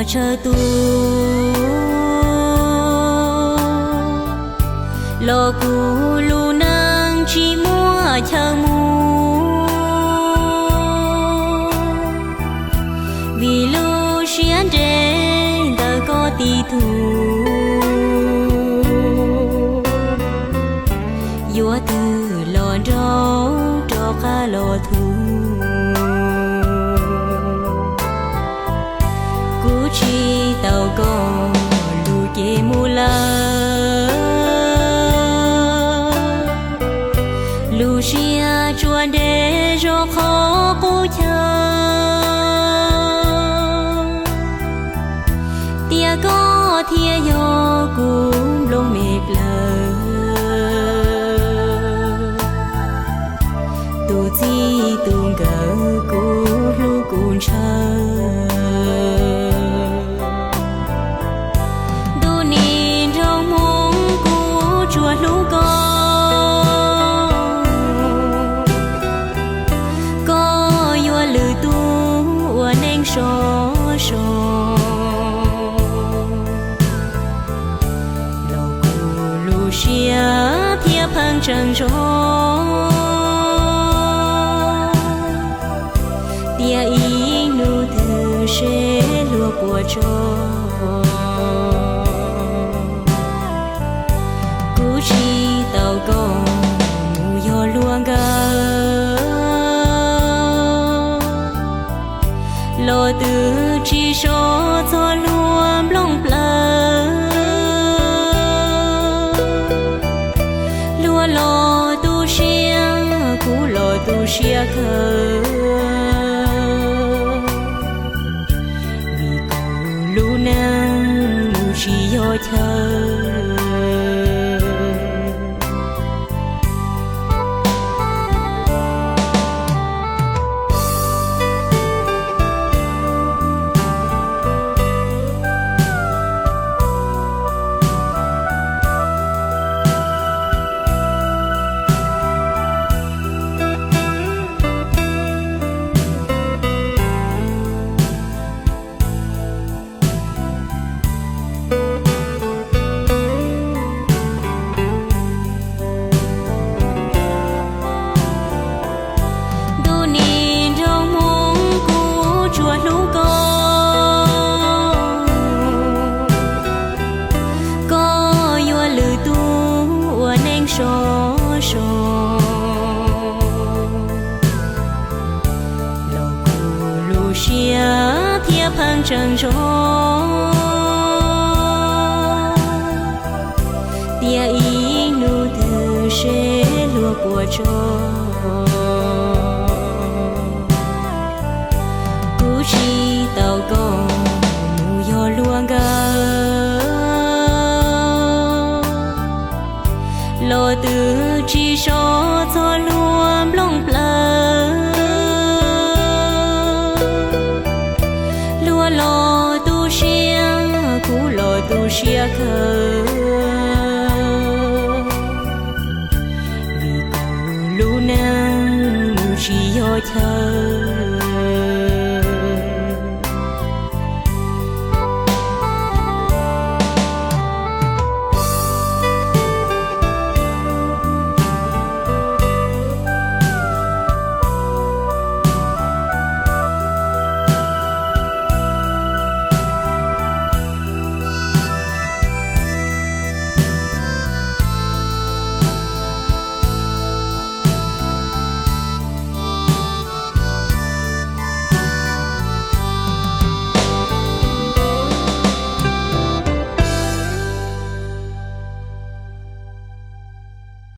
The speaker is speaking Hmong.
Tshaw tu los kuv lub neej tsis muaj chaw mus, vim lub siab ntev ntawm koj tib tug yuav twg los nraug rov qab los thum. Kuv tsis tau koj lub cev mus lawm, lub siab tsuas nres zog qhov qub chaw, tias koj thiaj yog kuv nplooj me plawv, tus txij tus nkawm kuv hlub kuv ntshaw. Ntuj nim nrog hmoo kuv tsuas hlub koj, koj yuav lwm tus ua neej sov so, los kuv lub siab thiaj pheej tseem zog, tias ib hnub twg seb luag puas tso. Kuv tsis tau koj mus yog luag nkawd, los twb tsis so txog luag nplooj plawv. Luag los tu siab, kuv los tu siab kawg, vim kuv lub neej mus tsis yog chaw. Ntuj nim nrog hmoo kuv tsuas hlub koj, koj yuav lwm tus ua neej sov so, los kuv lub siab thiaj pheej tseem zog, tias ib hnub twg seb luag puas tso. Kuv tsis tau koj mus yog luag nkawd, los twb tsis so txog luag nplooj plawv. Luag los tu siab, kuv los tu siab kawg, vim kuv lub neej mus tsis yog chaw.